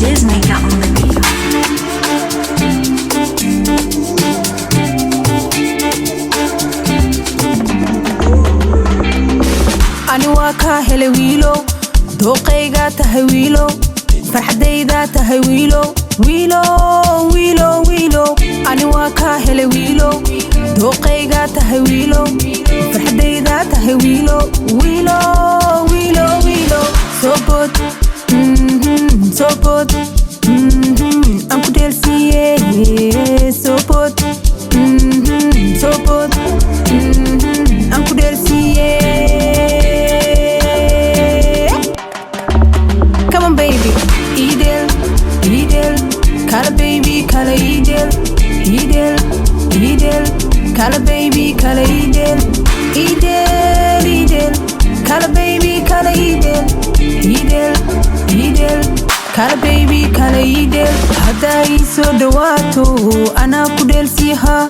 Disney got on the beat. Ani waa kaa helay, wiilow. Dooqaygaa tahay, wiilow. Farxadaydaa tahay, wiilow, wiilow, wiilow, wiilow. Ani waa kaa helay, wiilow. Dooqaygaa tahay, wiilow. Farxadaydaa tahay, wiilow, wiilow, wiilow, wiilow. Soo bood, soo bood, aan ku dheelsiiye. Soo bood, soo bood, aan ku dheelsiiye. Come on, baby, idel, idel, kala baby, kala idel, idel, idel, kala baby, kala idel, idel, idel, kala baby, kala idel, idel, idel, kala baby, kala idel. Haddaa ii soo dhawaato, anaa ku dheelsiihaa.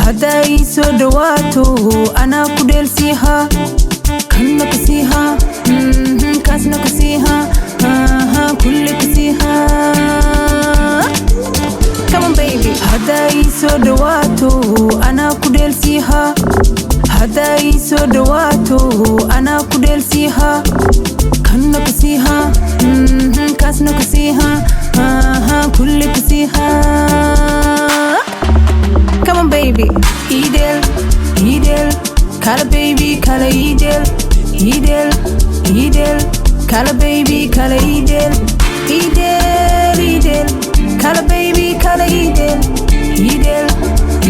Haddaa ii soo dhawaato, anaa ku dheelsiihaa. Kanna kasiihaa, kaasna kasiihaa, aha, kulli kasiihaa. Come on, baby. Haddaa ii soo dhawaato, anaa ku dheelsiihaa. Haddaa ii soo dhawaato, anaa ku dheelsiihaa. Kanna kasiihaa, kaasna kasiihaa, aha, kulli kasiihaa. Come on, baby, idel, idel, kala baby, kala idel, idel, idel, kala baby, kala idel, idel, idel, kala baby, kala idel, idel,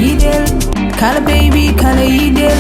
idel, kala baby, kala idel.